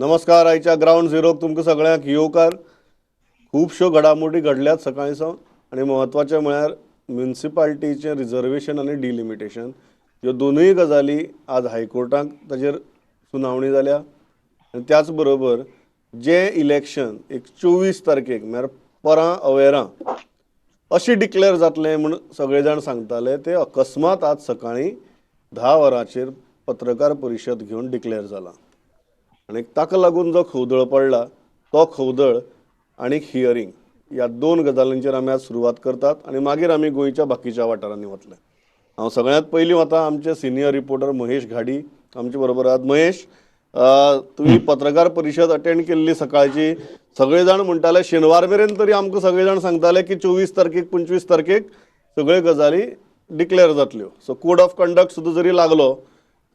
नमस्कार. आयच्या ग्रावंड झिरोक तुमकां सगळ्यांक येवकार. खुबश्यो घडामोडी घडल्यात सकाळीं सावन आनी म्हत्वाचें म्हळ्यार म्युनिसिपालिटीचें रिजर्वेशन आनी डिलिमिटेशन ह्यो दोनूय गजाली आज हायकोर्टाक ताजेर सुनावणी जाल्या. आनी त्याच बरोबर जें इलेक्शन एक 24 तारखेक म्हळ्यार परां अवेरां अशी डिक्लेअर जातलें म्हूण सगळे जाण सांगताले, ते अकस्मात आज सकाळीं 10 वरांचेर पत्रकार परिशद घेवन डिक्लेअर जालां. आनी ताका लागून जो खवदळ पडला तो खवदळ आनी हियरींग ह्या दोन गजालींचेर आमी आज सुरवात करतात आनी मागीर आमी गोंयच्या बाकीच्या वाठारांनी वतले. हांव सगळ्यांत पयलीं वता आमचे सिनियर रिपोर्टर महेश घाडी आमचे बरोबर आहात. महेश, तुमी पत्रकार परिशद अटेंड केल्ली सकाळची. सगळे जाण म्हणटाले शेनवार मेरेन तरी आमकां सगळे जाण सांगताले की 24 तारखेक 25 तारखेक सगळ्यो गजाली डिक्लेअर जातल्यो. सो कोड ऑफ कंडक्ट सुद्दां जरी लागलो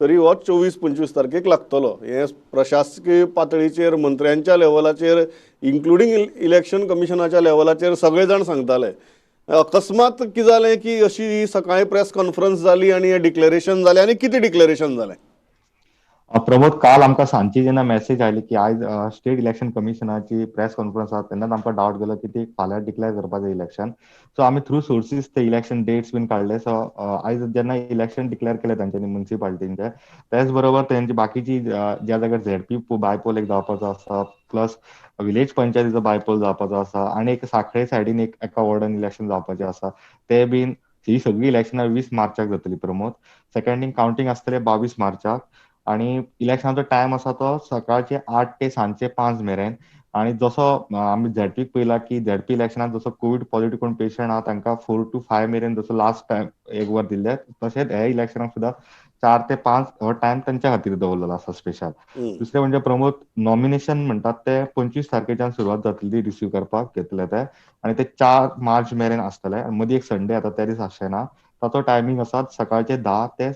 तरी हो 24-25 तारखेक लागतलो. हें प्रशासकीय पातळीचेर, मंत्र्यांच्या लेवलाचेर, इन्क्लुडींग इलेक्शन कमिशनाच्या लेवलाचेर सगळे जाण सांगताले. अकस्मात कितें जालें की अशी सकाळी प्रेस कॉन्फरन्स जाली आनी हें डिक्लेरेशन जालें. आनी कितें डिक्लेरेशन जालें? प्रमोद, काल आमकां सांजची जेन्ना मॅसेज आयली की आयज स्टेट इलेक्शन कमिशनाची प्रेस कॉन्फरन्स आसा, तेन्नाच आमकां डावट गेलो की ती फाल्यां डिक्लेअर करपाचें इलेक्शन. सो आमी थ्रू सोर्सीस ते इलेक्शन डेट्स बीन काडले. सो आयज जेन्ना इलेक्शन डिक्लेअर केलें तांच्यांनी म्युनिसिपालिटींचे, त्याच बरोबर तेंची बाकीची ज्या जाग्यार झेडपी बायपोल एक जावपाचो आसा, प्लस विलेज पंचायतीचो बायपोल जावपाचो आसा, आनी एक साखळे सायडीन एक एका वॉर्डान इलेक्शन जावपाचें आसा, ते बीन ही सगळीं इलेक्शनां 20 मार्चाक जातली. प्रमोद, सेकंड थिंग कावंटींग आसतलें 22 मार्चाक आनी इलेक्शनाचो टायम आसा तो सकाळचे 8 ते सांजचे 5 मेरेन. आनी जसो आमी झेडपीक पळयला की झेडपी इलेक्शनाक जसो कोवीड पॉझिटिव्ह कोण पेशंट आहा तांकां 4 to 5 मेरेन जसो लास्ट टायम एक वर दिल्ले, तशेंच हे इलेक्शनाक सुद्दां 4 ते 5 हो टायम तांच्या खातीर दवरलेलो आसा स्पेशल. दुसरें म्हणजे प्रमोद, नॉमिनेशन म्हणटात ते 25 तारखेच्यान सुरवात जातली रिसीव करपाक घेतले ते, आनी ते 4 मार्च मेरेन आसतले. मदीं एक संडे येता त्या दीस आसचें ना. ताचो टायमींग आसा सकाळचे 10 ते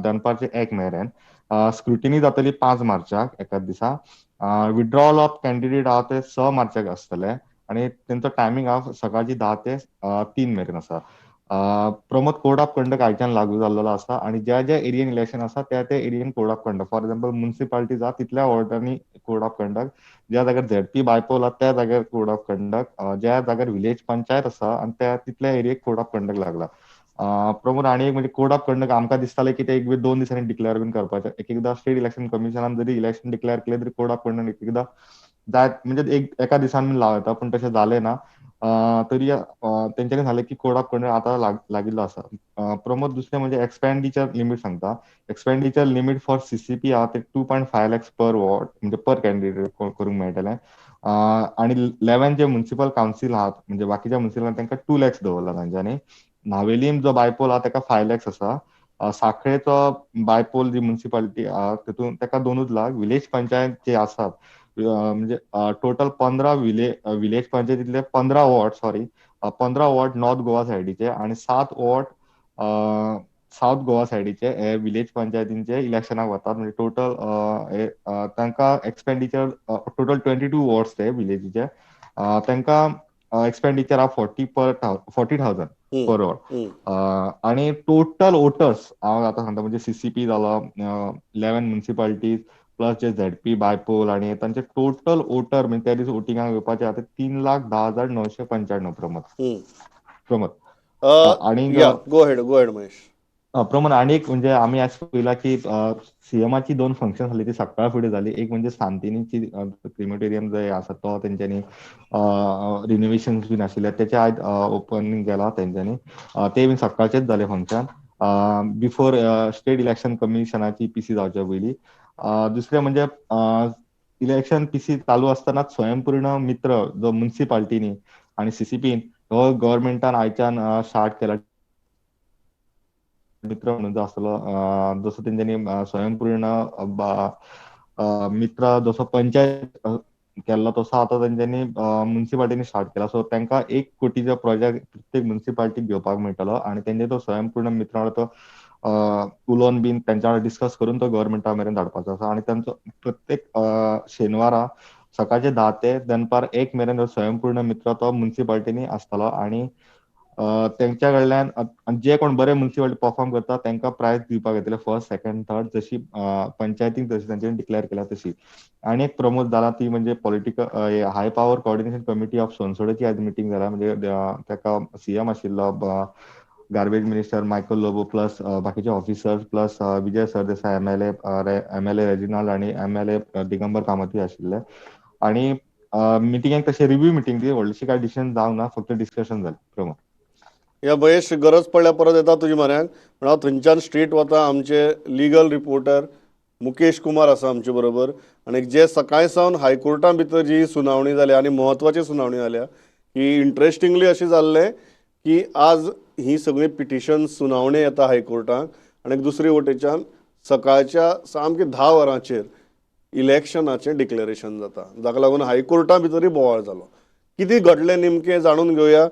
दनपारचे 1 मेरेन. स्क्रुटिनी जातली 5 मार्चाक एकाच दिसा. विड्रॉल ऑफ कॅन्डिडेट आहा ते 6 मार्चाक आसतले आनी तेंचो टायमींग आहा सकाळची 10 ते 3 मेरेन आसा. प्रमोद, कोड ऑफ कंडक्ट आयच्यान लागू जाल्लो आसा आनी ज्या ज्या एरियन इलेक्शन आसा त्या त्या Ariane code of conduct, for example municipality आसा तितल्या वॉर्डांनी कोड ऑफ कंडक्ट, ज्या जाग्यार झेडपी बायपोल आसा त्या जाग्यार कोड ऑफ कंडक्ट, ज्या जाग्यार विलेज पंचायत आसा आनी त्या तितल्या एरियेक कोड ऑफ कंडक्ट लागला. प्रमोद, आनी एक म्हणजे कोड ऑफ कंडक्ट आमकां दिसतालें की ते एक 2 दिसांनी डिक्लेअर बीन करपाचें. एक एकदां स्टेट इलेक्शन कमिशनान जरी इलेक्शन डिक्लेअर केलें तरी कोड ऑफ कंडक्ट एक एकदां जायत म्हणजे एका दिसान बीन लावं येता, पूण तशें जालें ना. तरी तेंच्यांनी सांगलें की कोड ऑफ कंडक्ट आतां लागिल्लो आसा. प्रमोद, दुसरें म्हणजे एक्सपेंडिचर लिमीट सांगता. एक्सपेंडिचर लिमीट फॉर सीसीपी आहा ते 2.5 lakhs पर वॉर्ड, म्हणजे पर कॅन्डिडेट करूंक मेळटलें. आनी 11 जे म्युनिसिपल कावन्सील आहात म्हणजे बाकीच्या म्युनिसिपल तांकां 2 lakhs दवरला तांच्यांनी. नावेलीम जो बायपोल आहा ताका 5 lakhs आसा. साखळेचो बायपोल जी म्युनिसिपालिटी आहा तितून ताका 2 लाख. विलेज पंचायत जे आसात म्हणजे टोटल 15 विलेज पंचायतीतले 15 ward, sorry 15 ward north Goa सायडीचे आनी 7 वॉर्ड सावथ गोवा सायडीचे हे विलेज पंचायतींचे इलेक्शनाक वतात. म्हणजे टोटल तांकां एक्सपेंडिचर टोटल 22 वॉर्ड्स ते विलेजीचे, तांकां एक्सपेंडिचर आहा 40,000 पर वॉर्ड. आनी टोटल वोटर्स हांव आतां सांगता म्हणजे सीसीपी जालो, 11 म्युनिसिपालिटीज प्लस जे झेडपी बायपोल आनी तांचे टोटल वोटर म्हणजे त्या दीस वोटिंगाक येवपाचे आहा ते 3,10,995. प्रमोद, प्रमोद आनी गो हेड, गो हेड महेश. प्रमोद, आनी एक म्हणजे आमी आज पळयला की सीएमाची 2 फंक्शन जाली ती सकाळ फुडें जाली. एक म्हणजे सांतिनीची क्रिमेटोरियम जे आसा तो तेंच्यांनी रिनोवेशन बीन आशिल्लें तेचें आयज ओपनिंग केलां तेंच्यांनी, ते बीन सकाळचेच जालें फंक्शन बिफोर स्टेट इलेक्शन कमिशनाची पीसी जावच्या पयलीं. दुसरें म्हणजे इलेक्शन पीसी चालू आसतनाच स्वयंपूर्ण मित्र जो म्युनिसिपालिटीनी आनी सीसीपीन हो गव्हर्मेंटान आयच्यान स्टार्ट केला. मित्र म्हणून जो आसतलो जसो तेंच्यांनी स्वयंपूर्ण मित्र जसो पंचायत केल्लो तसो आतां तेंच्यांनी म्युनिसिपालिटीनी स्टार्ट केला. सो तांकां 1 कोटीचो प्रोजेक्ट प्रत्येक म्युनिसिपालिटीक घेवपाक मेळटलो आनी तेंचे तो स्वयंपूर्ण मित्र तो उलोवन बीन तेंच्या वांगडा डिस्कस करून तो गव्हर्मेंटा मेरेन धाडपाचो आसा. आनी तांचो प्रत्येक शेनवारा सकाळचे 10 ते दनपार 1 मेरेन स्वयंपूर्ण मित्र तो म्युनिसिपालिटीनी आसतलो. आनी तेंच्या कडल्यान जे कोण बरे म्युनिसिपालिटी परफॉर्म करता तांकां प्रायज दिवपाक येतले, फर्स्ट सेकंड थर्ड, जशी पंचायतीन जशी तांच्यानी डिक्लेअर केल्या तशी. आनी एक प्रमोद जाला ती म्हणजे political high power coordination committee of सोनसोडेची आज मिटींग जाला. म्हणजे ताका सीएम आशिल्लो, garbage minister Michael Lobo plus बाकीचे officers plus Vijay Sardesai MLA Reginald आनी एमएलए दिगंबर कामती आशिल्ले. आनी मिटिंगेक तशें रिव्यू मिटींग ती, व्हडलीशी काय डिसिजन जावंक ना, फक्त डिस्कशन जालें. प्रमोद या महेश गरज पडल्यार परत येता तुजे म्हऱ्यांत, पूण हांव थंयच्यान स्ट्रेट वता. आमचे लिगल रिपोर्टर मुकेश कुमार आसा आमचे बरोबर आनी जे सकाळी सावन हायकोर्टा भितर जी सुनावणी जाल्या आनी म्हत्वाची सुनावणी जाल्या की इंट्रस्टिंगली अशें जाल्लें की आज ही सगळीं पिटिशन सुनावणी येता हायकोर्टाक आनी दुसरे वटेच्यान सकाळच्या सामकें 10 वरांचेर इलेक्शनाचें डिक्लेरेशन जाता, जाका लागून हायकोर्टा भितरूय बोवाळ जालो. कितें घडलें नेमकें जाणून घेवया.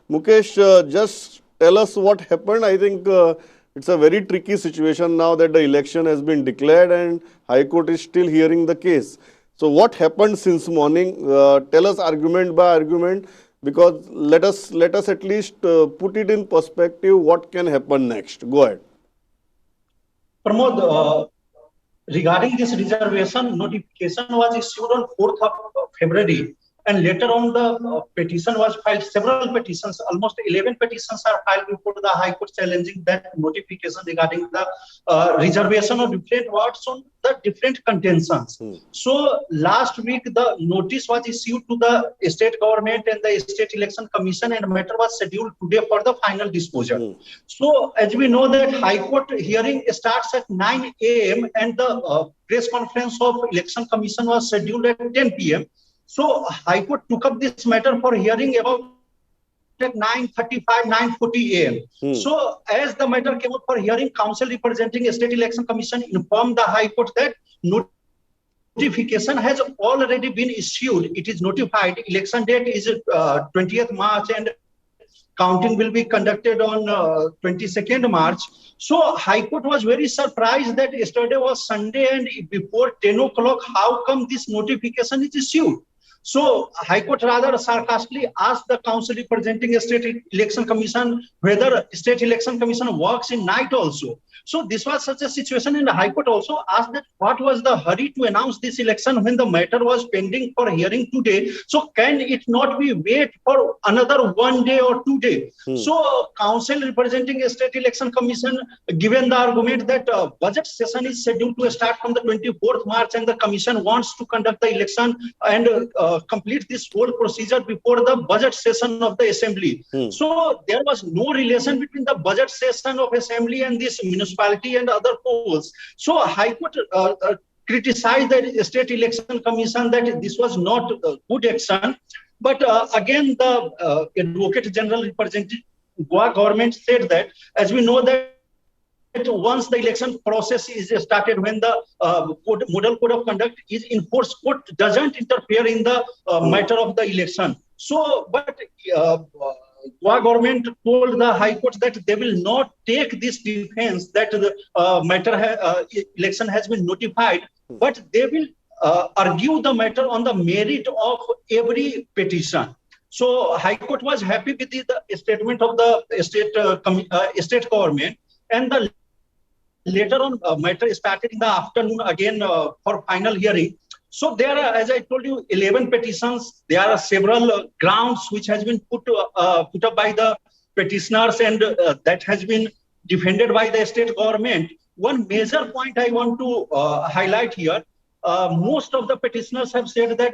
Mukesh, just tell us what happened. I think it's a very tricky situation now that the election has been declared and High Court is still hearing the case. So what happened since morning? Tell us argument by argument, because let us at least put it in perspective what can happen next. Go ahead. Pramod, regarding this reservation, notification was issued on 4th of February. And later on, the petition was filed. Several petitions, almost 11 petitions are filed before the High Court challenging that notification regarding the reservation of different wards on the different contentions. So last week, the notice was issued to the state government and the State Election Commission, and matter was scheduled today for the final disposal. So as we know that High Court hearing starts at 9 a.m. and the press conference of Election Commission was scheduled at 10 p.m. So High Court took up this matter for hearing about at 9:35, 9:40 a.m. So as the matter came up for hearing, counsel representing State Election Commission informed the High Court that notification has already been issued. It is notified. Election date is 20th March and counting will be conducted on 22nd March. So High Court was very surprised that yesterday was Sunday and before 10 o'clock, how come this notification is issued? So High Court rather sarcastically asked the counsel representing State Election Commission whether State Election Commission works in night also. So this was such a situation, and the High Court also asked that what was the hurry to announce this election when the matter was pending for hearing today? So can it not be wait for another 1 day or 2 days? So counsel representing State Election Commission given the argument that budget session is scheduled to start from the 24th March and the commission wants to conduct the election and complete this whole procedure before the budget session of the assembly. So there was no relation between the budget session of assembly and this municipality and other polls. So High Court criticized the State Election Commission that this was not a good action. But again, the Advocate General representing Goa government said that, as we know that once the election process is started, when the model code of conduct is enforced, court doesn't interfere in the matter of the election. So, but Goa government told the High Court that they will not take this defense that the matter election has been notified, but they will argue the matter on the merit of every petition. So High Court was happy with the statement of the state government, and the later on matter started in the afternoon again for final hearing. So there are, as I told you, 11 petitions. There are several grounds which has been put up by the petitioners, and that has been defended by the state government. One major point I want to highlight here, most of the petitioners have said that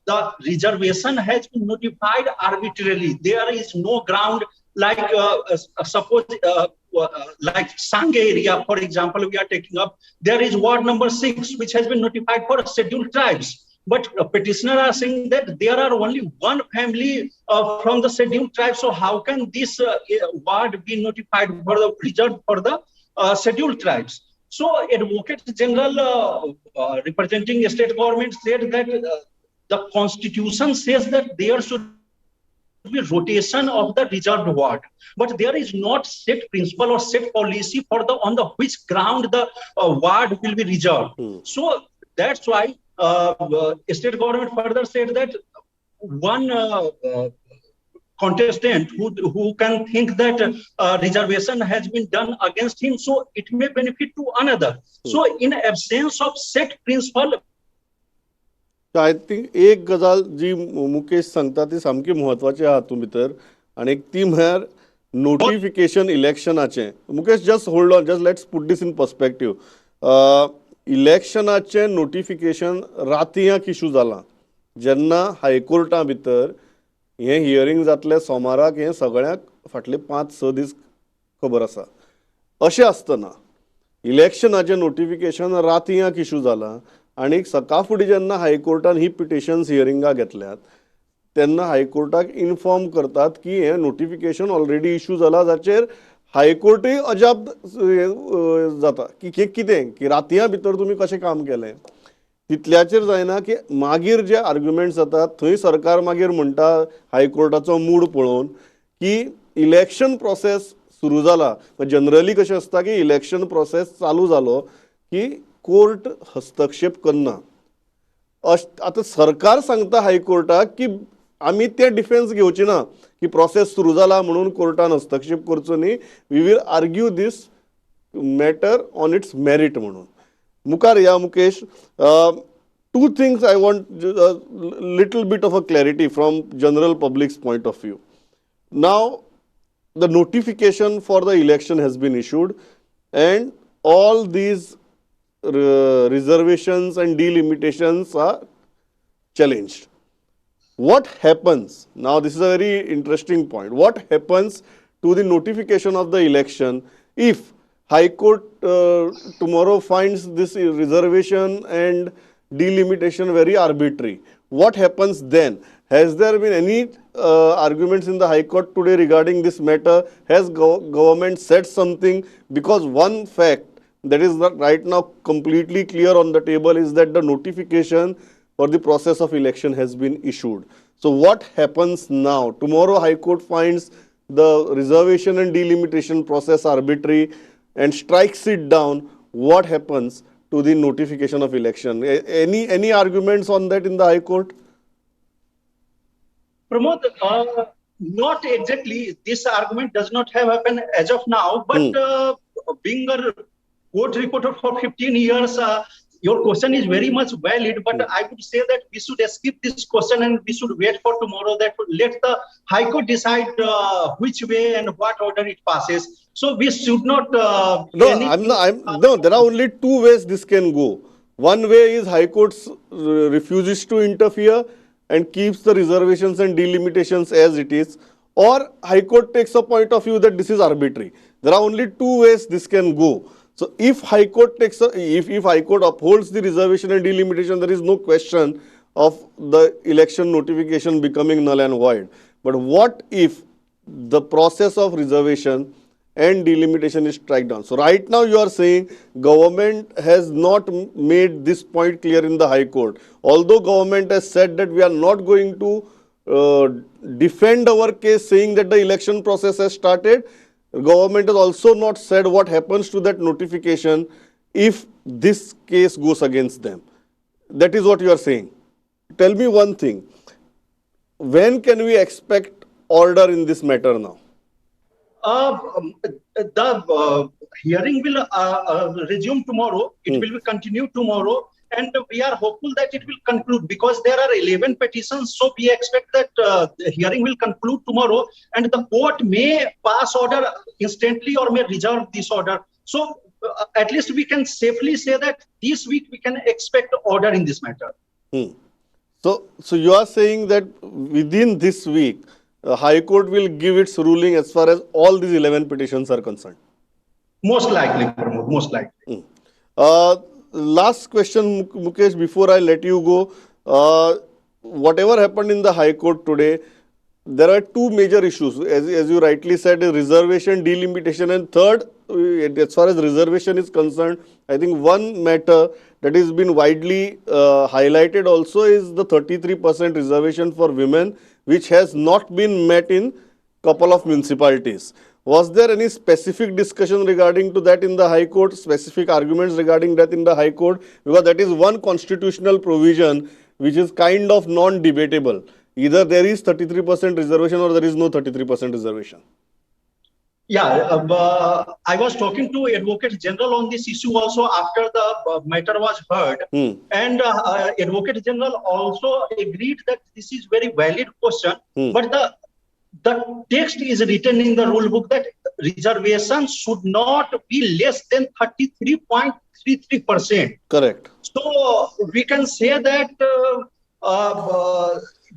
the reservation has been notified arbitrarily. There is no ground, like suppose like Sange area, for example, we are taking up, there is ward number 6, which has been notified for scheduled tribes. But petitioners are saying that there are only one family from the scheduled tribe. So how can this ward be notified for the reserved for the scheduled tribes? So Advocate General representing state government said that the constitution says that there should be rotation of the reserved ward, but there is not set principle or set policy for the on the which ground the ward will be reserved. So that's why state government further said that one contestant who can think that reservation has been done against him, so it may benefit to another. So in absence of set principle, I think एक गजाल जी मुकेश सांगता ती सामकी म्हत्वाची आहा हातूंत भितर, आनी ती म्हळ्यार notification इलेक्शनाचें. Mukesh, just hold on, just let's put this in perspective. इलेक्शनाचें notification रातयांक इशू जालां, जेन्ना हायकोर्टा भितर हें हियरींग जातलें सोमाराक, हें सगळ्यांक फाटले 5-6 दीस खबर आसा. अशें आसतना इलेक्शनाचें नोटिफिकेशन रातयांक इशू जालां आनी सकाळ फुडें जेन्ना हायकोर्टान ही पिटिशन्स हियरिंगाक घेतल्यात तेन्ना हायकोर्टाक इन्फॉर्म करतात की हें नोटिफिकेशन ऑलरेडी इशू जालां, जाचेर हायकोर्टूय अजाप जाता की हें कितें, की रातयां भितर तुमी कशें काम केलें. तितल्याचेर जायना की मागीर जे आर्ग्युमेंट्स जातात थंय सरकार मागीर म्हणटा हायकोर्टाचो मूड पळोवन की इलेक्शन प्रोसेस सुरू जाला. जनरली कशें आसता की इलेक्शन प्रोसेस चालू जालो की कोर्ट हस्तक्षेप करना. आतां सरकार सांगता हायकोर्टाक की आमी ते डिफेन्स घेवचे ना की प्रोसेस सुरू जाला म्हणून कोर्टान हस्तक्षेप करचो न्ही, we will argue this matter on its merit म्हणून. मुखार या Mukesh, two things I want little bit of a clarity from general public's point of view. Now the notification for the election has been issued and all these reservations and delimitations are challenged. What happens now? This is a very interesting point. What happens to the notification of the election if High Court tomorrow finds this reservation and delimitation very arbitrary? What happens then? Has there been any arguments in the High Court today regarding this matter? Has government said something? Because one fact that is not right now completely clear on the table is that the notification for the process of election has been issued. So what happens now? Tomorrow High Court finds the reservation and delimitation process arbitrary and strikes it down. What happens to the notification of election? Any arguments on that in the High Court? Pramod, not exactly. This argument does not have happened as of now, but being a court reporter for 15 years, your question is very much valid, but I would say that we should skip this question and we should wait for tomorrow, that let the High Court decide which way and what order it passes. So we should not... No, there are only two ways this can go. One way is High Court refuses to interfere and keeps the reservations and delimitations as it is, or High Court takes a point of view that this is arbitrary. There are only two ways this can go. So if High Court takes a, if High Court upholds the reservation and delimitation, there is no question of the election notification becoming null and void. But what if the process of reservation and delimitation is struck down? So right now you are saying government has not made this point clear in the High Court. Although government has said that we are not going to defend our case saying that the election process has started, government has also not said what happens to that notification if this case goes against them. That is what you are saying. Tell me one thing. When can we expect order in this matter now? The hearing will resume tomorrow. It will be continued tomorrow. And we are hopeful that it will conclude, because there are 11 petitions. So we expect that the hearing will conclude tomorrow and the court may pass order instantly or may reserve this order. So at least we can safely say that this week we can expect order in this matter. So you are saying that within this week, the High Court will give its ruling as far as all these 11 petitions are concerned? Most likely, Pramod, most likely. Last question, Mukesh, before I let you go. Whatever happened in the High Court today, there are two major issues. As you rightly said, reservation, delimitation, and third, as far as reservation is concerned, I think one matter that has been widely highlighted also is the 33% reservation for women, which has not been met in couple of municipalities. Was there any specific discussion regarding to that in the High Court, specific arguments regarding that in the High Court? Because that is one constitutional provision which is kind of non-debatable. Either there is 33% reservation or there is no 33% reservation. Yeah, I was talking to Advocate General on this issue also after the matter was heard. And Advocate General also agreed that this is very valid question, but the text is written in the rule book that reservation should not be less than 33.33%. Correct. So we can say that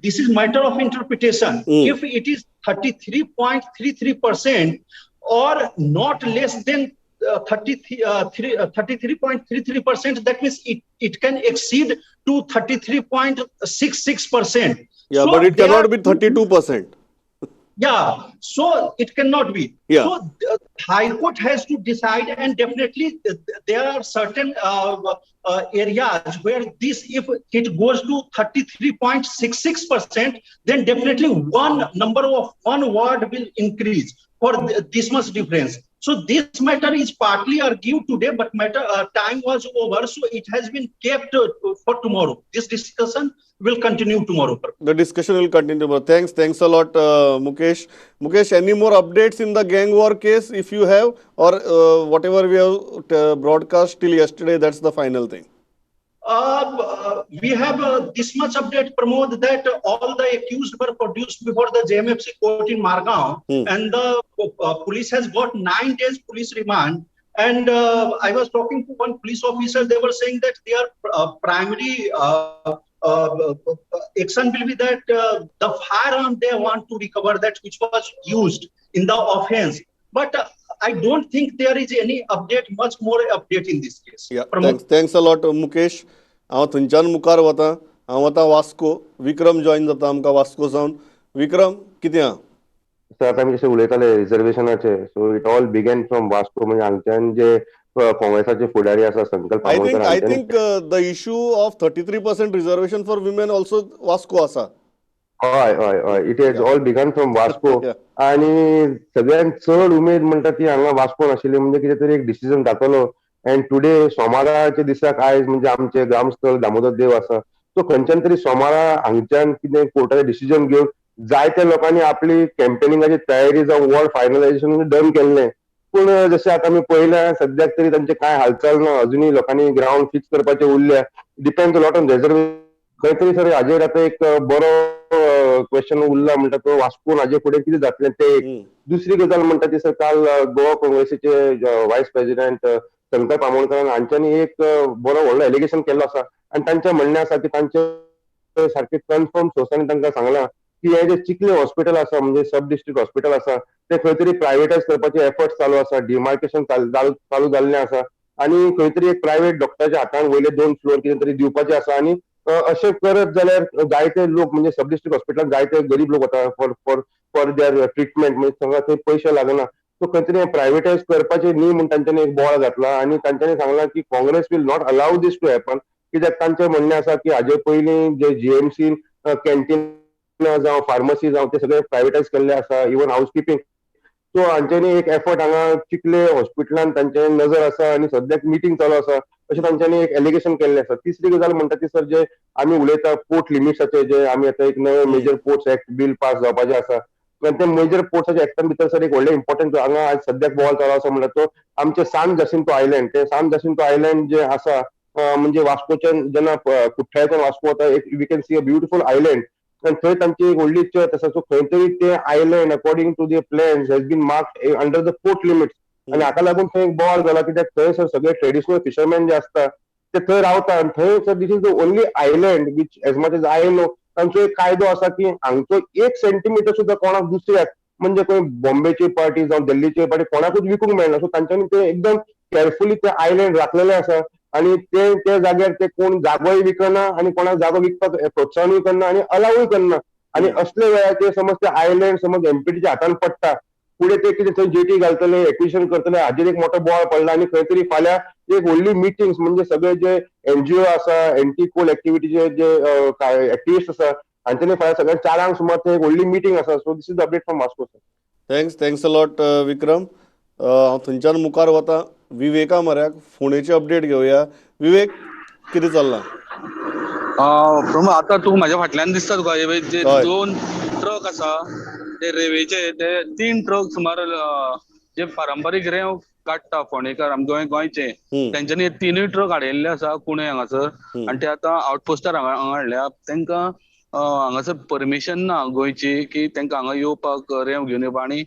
this is matter of interpretation. If it is 33.33% or not less than 33.33%, that means it can exceed to 33.66%. Yeah, so but it cannot be 32%. Yeah, so it cannot be. Yeah. So the High Court has to decide, and definitely there are certain areas where this, if it goes to 33.66%, then definitely one number of one word will increase for this much difference. So this matter is partly argued today, but matter time was over, so it has been kept for tomorrow. This discussion will continue tomorrow. The discussion will continue tomorrow. Thanks a lot, Mukesh. Mukesh, any more updates in the gang war case if you have, or whatever we have broadcast till yesterday, that's the final thing? We have this much update, Pramod, that all the accused were produced before the JMFC court in Margao, and the police has got 9 days police remand. And I was talking to one police officer. They were saying that their primary action will be that the firearm they want to recover, that which was used in the offense. But I don't think there is any update, much more update in this case. Yeah, thanks a lot, Mukesh. हांव थंयच्यान मुखार वता, हांव वता वास्को. विक्रम join जाता आमकां वास्को सावन. विक्रम, कितें आहा? सर, आतां आमी जशें उलयताले रिजर्वेशनाचे, so it all began from Vasco. म्हणजे हांगच्यान जे काँग्रेसाचे फुडारी आसा संकल्प I think the issue of 33% reservation for women also Vasco आसा. हय हय हय, it has all begun from Vasco. आनी सगळ्यांत चड उमेद म्हणटा ती हांगा वास्कोन आशिल्ली, म्हणजे कितें तरी एक डिसिजन जातलो. एंड टुडे सोमाराच्या दिसाक आयज म्हणजे आमचे ग्रामस्थळ दामोदर देव आसा, सो खंयच्यान तरी सोमारा हांगच्यान कितें कोर्टाचें डिसिजन घेवन जायत्या लोकांनी आपली कॅम्पेनिंगाची तयारी जावं वॉर्ड फायनलायझेशन डन केल्लें. पूण जशें आतां आमी पळयल्या सद्याक तरी तांचे कांय हालचाल ना, अजुनूय लोकांनी ग्रावंड फिक्स करपाचें उरल्या. Depends lot on reservation. खंय तरी सर हाजेर आतां एक बरो क्वेश्चन उरला म्हणटा तो वास्कोन हाजे फुडें कितें जातलें तें एक. दुसरी गजाल म्हणटा ती सर, काल गोवा काँग्रेसीचे वायस प्रेसिडेंट संकल्प आमोणकरान हांच्यांनी एक बरो व्हडलो एलिगेशन केल्लो आसा, आनी तांचें म्हणणें आसा की तांचे सारके कन्फर्म सोर्सांनी तांकां सांगलां की हे जे चिखले हॉस्पिटल आसा, म्हणजे सब डिस्ट्रिक्ट हॉस्पिटल आसा, ते खंय तरी प्रायवेटायज करपाचे एफर्ट्स चालू आसा, डिमार्केशन चालू जाल्लें आसा, आनी खंय तरी एक प्रायवेट डॉक्टराच्या हातान वयले 2 फ्लोर कितें तरी दिवपाचे आसा. आनी अशें करत जाल्यार जायते लोक म्हणजे सब डिस्ट्रिक्ट हॉस्पिटलान जायते गरीब लोक वता for for for there treatment, म्हणजे तांकां थंय पयशे लागना. सो खंय तरी प्रायवेटायज करपाचे न्ही म्हूण तांच्यांनी एक बोवाळ घातला, आनी तांच्यांनी सांगलां की Congress will not allow this to happen. कित्याक तांचें म्हणणें आसा की हाजे पयलीं जे जीएमसीन कॅन्टीन जावं फार्मसी जावं ते सगळे प्रायवेटायज केल्ले आसा, इवन हावस किपिंग. सो हांच्यांनी एक एफर्ट हांगा चिखले हॉस्पिटलान तांचे नजर आसा आनी सद्याक मिटींग चालू आसा अशें तांच्यांनी एक एलिगेशन केल्लें आसा. तिसरी गजाल म्हणटा ती सर, जे आमी उलयता पोर्ट लिमिट्साचे, जे आमी आतां एक नवें major ports act bill pass जावपाचें आसा, आनी ते मेजर पोर्ट्साच्या एक्टान भितर सर एक व्हडलें इम्पॉर्टंट हांगा आज सद्याक बोवाळ चालू आसा म्हणटा तो आमचे सान जासिंतो आयलँड. ते सान जासिंतो आयलँड जे आसा म्हणजे वास्कोच्यान जेन्ना कुठ्ठाळेच्यान वास्को वता, एक we can see a beautiful island, आनी थंय तांची एक व्हडली चर्च आसा. सो खंय तरी ते island according to the plans has been marked under the port limits, आनी हाका लागून थंय एक बोवाळ जाला. कित्याक थंय सर सगळे ट्रेडिशनल फिशरमॅन जे आसता ते थंय रावता, आनी थंय sir this is the only island which as much as I know तांचो एक कायदो आसा की हांगचो 1 सेंटीमिटर सुद्दां कोणाक दुसऱ्याक, म्हणजे खंय बॉम्बेची पार्टी जावं दिल्लीची पार्टी कोणाकूच विकूंक मेळना. सो तांच्यांनी ते एकदम केअरफुली ते आयलँड राखलेले आसा, आनी ते त्या जाग्यार ते कोण जागोय विकना आनी कोणाक जागो विकपाक प्रोत्साहनूय करना आनी अलावूय करना. आनी असले वेळाचेर समज ते आयलँड समज एमपीटीच्या हातान पडटा, फुडें ते कितें थंय जेटी घालतले, एक्विशन करतले, हाजेर एक मोठो बोवाळ पडला. आनी खंय तरी फाल्यां एक व्हडली मिटिंग्स म्हणजे सगळे जे एनजीओ आसा, एंटी कोल एक्टिविटीचे जे एक्टिविस्ट आसा, हांच्यांनी फाल्यां सगळ्या 4 सुमार थंय एक व्हडली मिटींग आसा. So this is the update from Vasco sir. Thanks a lot Vikram. हांव थंयच्यान मुखार वता विवेका म्हऱ्याक, फोंडेची अपडेट घेवया. विवेक, कितें चल्लां? प्रमोद, आता तूं म्हाज्या फाटल्यान दिसता तुका हे जे 2 ट्रक आसा ते रेवेचे, ते 3 ट्रक सुमार जे पारंपारीक रेंव काडटा फोंडेकार आमच्या गोंयचे, तेंच्यांनी 3 ट्रक हाडिल्ले आसा कुणे हांगासर आनी ते आतां आउटपोस्टार हांगा हाडल्या. तांकां हांगासर परमिशन ना गोंयची की तांकां हांगा येवपाक, रेंव घेवन येवपाक, आनी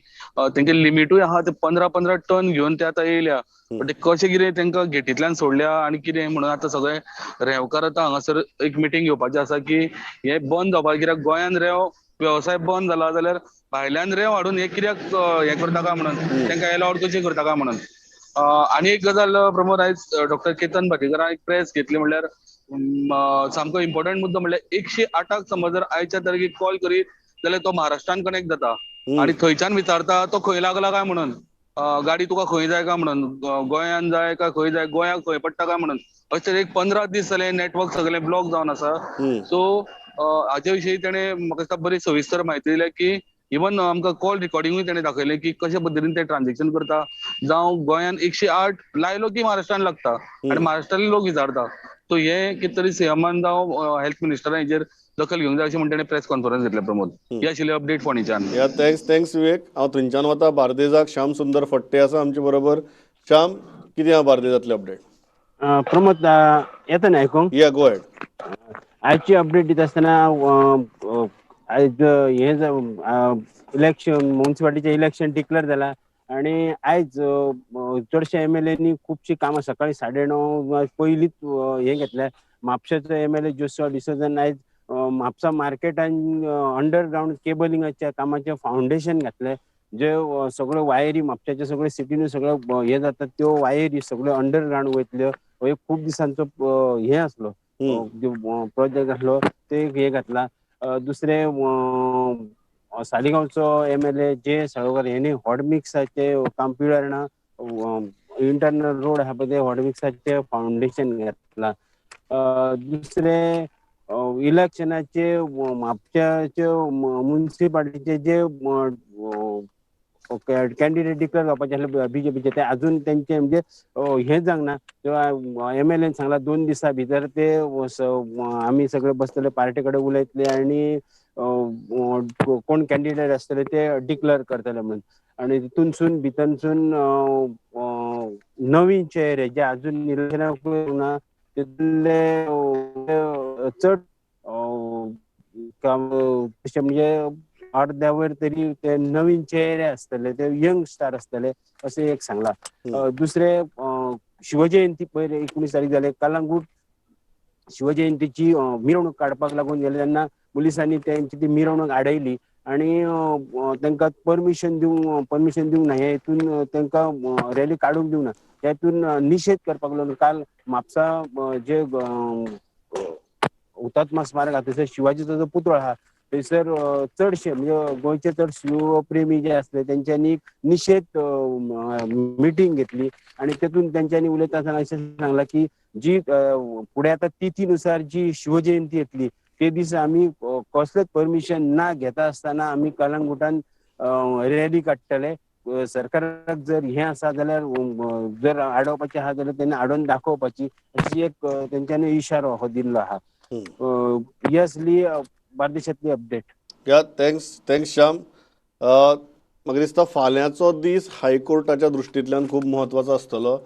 तेंचे लिमिटूय आहा, ते 15-15 टन घेवन ते आतां येयल्या. पण ते कशें कितें तांकां गेटींतल्यान सोडल्या आनी कितें म्हणून आतां सगळे रेंवकार आतां हांगासर एक मिटींग घेवपाची आसा की हे बंद जावपाक, कित्याक गोंयान रेंव वेवसाय बंद जाला जाल्यार भायल्यान रेंव हाडून हे कित्याक हें करता काय म्हणून, तांकां एलावड कशें करता काय म्हणून. आनी एक गजाल प्रमोद, आयज डॉक्टर केतन भाटीकारान एक प्रेस घेतली, म्हणल्यार सामको इम्पॉर्टंट मुद्दो म्हणल्यार 108 समज जर आयच्या तारखेक कॉल करीत जाल्यार तो महाराष्ट्रान कनेक्ट जाता आनी थंयच्यान विचारता तो खंय लागला काय म्हणून, गाडी तुका खंय जाय काय म्हणून, गोंयान जाय काय खंय जाय, गोंयाक खंय पडटा काय म्हणून. अशें तरेन 15 दीस जाले नेटवर्क सगळे ब्लॉक जावन आसा. सो हाजे विशीं तेणें म्हाका दिसता बरी सविस्तर म्हायती दिल्या की इवन आमकां कॉल रिकॉर्डिंगूय तेणें दाखयलें की कशे पद्दतीन ते ट्रान्झेक्शन करता, जावं गोंयान 108 लायलो की महाराष्ट्रान लागता आनी महाराष्ट्रांतले लोक विचारता. सो हे कितें तरी सीएमान जावं हेल्थ मिनिस्टरान हेजेर दखल घेवंक जाय अशें म्हणून तेणें प्रेस कॉन्फरन्स घेतल्या. प्रमोद, ही आशिल्ली अपडेट फोंडेच्यान. या thanks thanks विवेक. हांव थंयच्यान वता बार्देजाक. श्याम सुंदर फट्टे आसा आमचे बरोबर. श्याम, कितें आहा बार्देजांतले अपडेट? प्रमोद, येता न्ही आयकूंक? या, गो अहेड. आयची अपडेट दिता आसतना आयज हे इलेक्शन, म्युनिसिपालिटीचें इलेक्शन डिक्लेअर जाला आनी आयज चडशे एमएलएनी खुबशीं कामां सकाळी 9:30 पयलींच हें घेतलें. म्हापशेचो एमएलए जोशुआ डिसोजान आयज म्हापसा मार्केटान अंडरग्रावंड केबलिंगाच्या कामाचें फावंडेशन घातलें. जे सगळ्यो वायरी म्हापशाचे सगळे सिटीन सगळ्यो हे जातात त्यो वायरी सगळ्यो अंडरग्रावंड वयतल्यो. हो एक खूब दिसांचो हे आसलो प्रोजेक्ट आसलो, ते हे घातला. दुसरे सालिगांवचो एमएलए जे साळोकर हेणी हॉटमिक्साचे काम पिळर्णा इंटरनल रोड आहा पळय ते हॉटमिक्साचे फावंडेशन घातला. दुसरे इलेक्शनाचे म्हापशाचे म्युनिसिपालिटीचे जे कॅन्डिडेट डिक्लेअर जावपाचे आसले बीजेपीचे ते अजून तेंचे म्हणजे हें जावंक ना. तेव्हा एमएलएन सांगला 2 दिसां भितर ते आमी सगळे बसतले पार्टी कडेन उलयतले आनी कोण कॅन्डिडेट आसतले ते डिक्लेअर करतले म्हणून. आनी तितूनसून भितरसून नवीन चेहरे जे अजून इलेक्शनाक ना तितले चड तशें म्हणजे अर्द्या वयर तरी ते नवीन चेहरे आसतले, ते यंग स्टार आसतले अशें एक सांगला. दुसरे शिवजयंती पयर 19 तारीख जाले कलंगूट शिवजयंतीची मिरवणूक काडपाक लागून गेले तेन्ना पुलिसांनी तेंची ती मिरवणूक आडयली आनी तांकां परमिशन दिवंक ना, हे हितून तांकां रॅली काडूंक दिवंक ना, तेतून निशेध करपाक लागून काल म्हापसा जे हुतात्मा स्मारक आहा थंयसर शिवाजीचो जो पुतळो आहा थंयसर चडशे म्हणजे गोंयचे चड शिवप्रेमी जे आसले तेंच्यांनी निशेध मिटींग घेतली आनी तेतून तेंच्यांनी उलयता आसतना अशें सांगलां की जी फुडें आतां तिथीनुसार जी शिवजयंती येतली ते दीस आमी कसलेच परमिशन ना घेता आसतना आमी कलंगुटान रॅली काडटले. सरकाराक जर हें आसा जाल्यार जर आडोवपाचें आहा जाल्यार तेणी आडोवन दाखोवपाची अशी एक तेंच्यांनी इशारो हो दिल्लो आहा. ही आसली बार्देशांतली अपडेट. या thanks thanks Shyam. म्हाका दिसता फाल्यांचो दीस हायकोर्टाच्या दृश्टींतल्यान खूब म्हत्वाचो आसतलो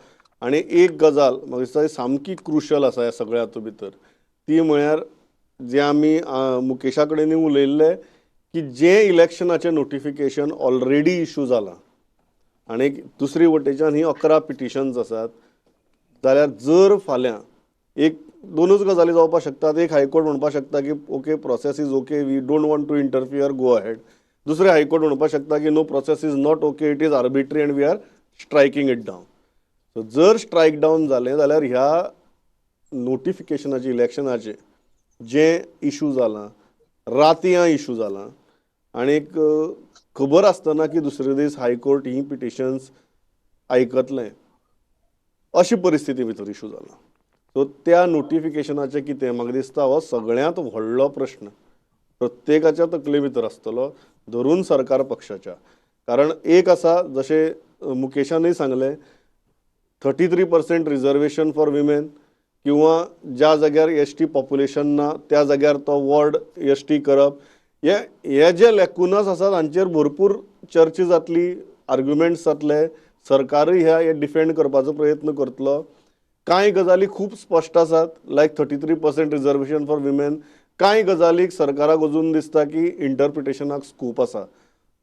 आनी एक गजाल म्हाका दिसता सामकी क्रुशल आसा ह्या सगळ्या हातूंत भितर, ती म्हळ्यार जे आमी मुकेशा कडेन उलयल्ले की जे इलेक्शनाचें नोटिफिकेशन ऑलरेडी इशू जालां आनी दुसरी वटेच्यान ही 11 पिटिशन्स आसात, जाल्यार जर फाल्यां एक दोनूच गजाली जावपाक शकतात. एक हायकोर्ट म्हणपाक शकता की okay process is okay, we don't want to interfere, go ahead. दुसरें हायकोर्ट म्हणपाक शकता की no process is not okay, it is arbitrary and we are striking it down. So जर स्ट्रायक डावन जालें जाल्यार ह्या नोटिफिकेशनाचें इलेक्शनाचें जें इशू जालां, रातयां इशू जालां आनीक खबर आसतना की दुसरे दीस हायकोर्ट ही पिटिशन्स आयकतलें अशी परिस्थिती भितर इशू जाला. सो त्या नोटिफिकेशनाचें कितें म्हाका दिसता हो सगळ्यांत व्हडलो प्रश्न प्रत्येकाच्या तकले भितर आसतलो, धरून सरकार पक्षाच्या. कारण एक आसा जशें मुकेशानूय सांगलें 33% रिजर्वेशन फॉर विमेन किंवा ज्या जाग्यार एस टी पॉप्युलेशन ना त्या जाग्यार तो वॉर्ड एस टी करप, हे हे जे लॅकुनास आसात हांचेर भरपूर चर्चा जातली, आर्ग्युमेंट्स जातले. सरकारूय ह्या हे डिफेंड करपाचो प्रयत्न करतलो. कांय गजाली खूब स्पश्ट आसात, like 33% reservation for women. कांय गजालीक सरकाराक अजून दिसता की इंटरप्रिटेशनाक स्कोप आसा.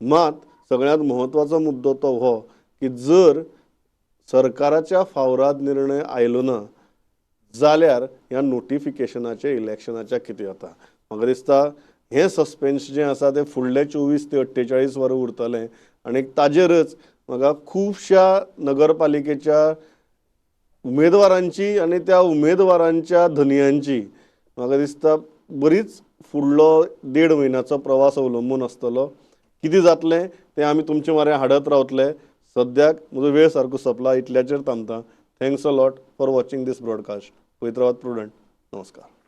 मात सगळ्यांत म्हत्वाचो मुद्दो तो हो की जर सरकाराच्या फावराद निर्णय आयलो ना जाल्यार ह्या नोटिफिकेशनाचे इलेक्शनाच्या कितें जाता? म्हाका दिसता हें सस्पेन्स जें आसा तें फुडले 24 ते 48 वरां उरतलें आनी ताजेरच म्हाका खुबश्या नगरपालिकेच्या उमेदवारांची आनी त्या उमेदवारांच्या धनयांची, म्हाका दिसता, बरीच फुडलो देड म्हयन्याचो प्रवास अवलंबून आसतलो. कितें जातलें तें आमी तुमचे म्हऱ्यान हाडत रावतले. सद्याक म्हजो वेळ सारको सोंपला, इतल्याचेर थांबता. Thanks a lot for watching this broadcast. पळयत रावात प्रुडंट. नमस्कार.